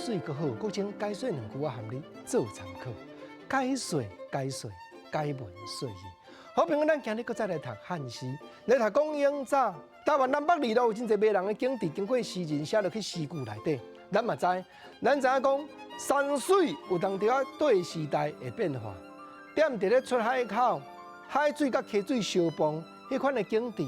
說閣好，國清解說兩句，我含你做參考。解說解說解文說字。好朋友，咱今日閣再來讀漢詩，來讀講永早台灣南北二路有真濟迷人的景致，經過詩人寫落去詩句內底。咱嘛知，咱知影講山水有當時仔對時代會變化，踮佇咧出海口，海水佮溪水相碰，彼款的景致，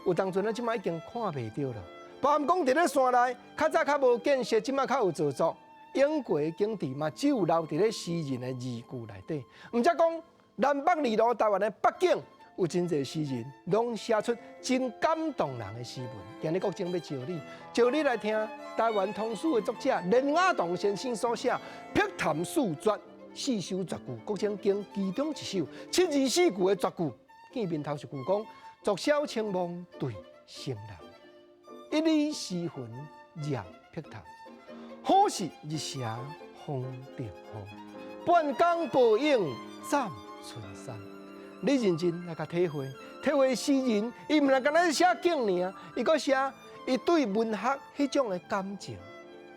有當陣咱這馬已經看袂著了。包含講佇咧山內，較早較無建設，這馬較有造作，永過的景致嘛，只有留佇咧詩人的字句內底。毋則講南北二路台灣的北景，有真濟詩人攏寫出真感動人的詩文。今日國政欲招你，招你來聽台灣通史的作者連雅堂先生所寫《碧潭四絕》四首絕句，國政經其中一首74句的絕句，見面頭一句講：昨宵清夢對城南，一里詩魂繞碧潭。好是日斜風定雨，半江波影斬春山。你認真來共體會，體會詩人，伊毋是干焦寫景爾，伊閣寫伊對文學彼種的感情。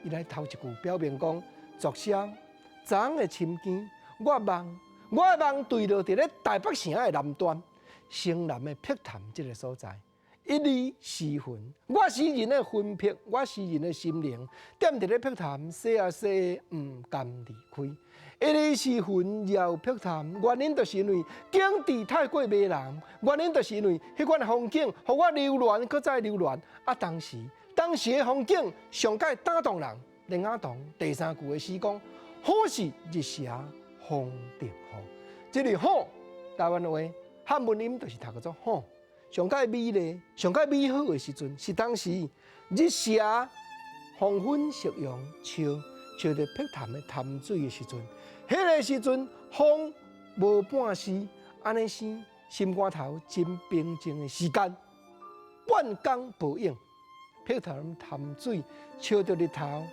伊來頭一句表明講：昨宵昨昏的深更，我的夢墜落佇咧台北城的南端，城南的碧潭這个所在。一縷詩魂，我詩人的魂魄，我詩人的心靈，踮佇咧碧潭，洗啊洗，毋甘離開。一縷詩魂繞碧潭，原因就是因為景致太過迷人，原因就是因為彼款風景，予我流連，閣再流連。啊，當時的風景上蓋打動人。連雅堂第三句的詩講：好是日斜風定雨。這个好，台灣話漢文音就是讀做好。上蓋美麗、上蓋美好的時陣，是當時日斜黃昏夕陽照照著碧潭的潭水的時陣，彼个時陣風無半絲，按呢生，心肝頭真平靜的時間，半江波影，碧潭潭水照著日頭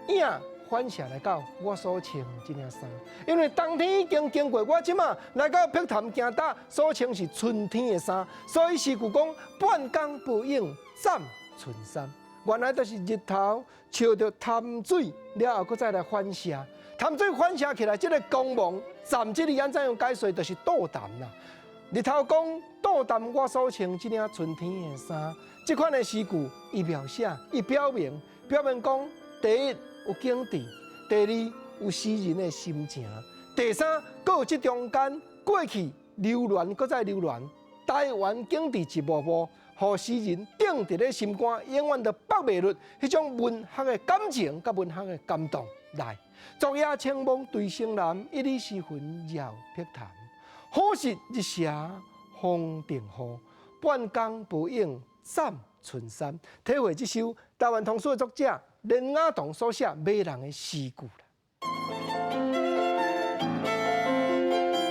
影反射來到我所穿這領衫，因為冬天已經經過，我這馬來到碧潭行搭所穿是春天的衫，所以詩句講半江波影斬春山。原來就是日頭照著潭水了後，閣再來反射，潭水反射起來，這个光芒斬這个按怎樣解說，就是倒潭啦。日頭光倒淡我所穿這領春天的衫，這款的詩句，伊描寫，伊表明，表明講第一有景致，第二有詩人的心情，第三，閣有這中間過去流連，閣再流連，台灣景致一幕幕，予詩人釘佇咧心肝，永遠都放袂落彼種文學的感情佮文學的感動。來，昨夜清夢對城南，一縷詩魂繞碧潭。好是日斜風定雨，半江波影斬春山。體會這首台灣通史的作者連雅堂所寫迷人的詩句啦。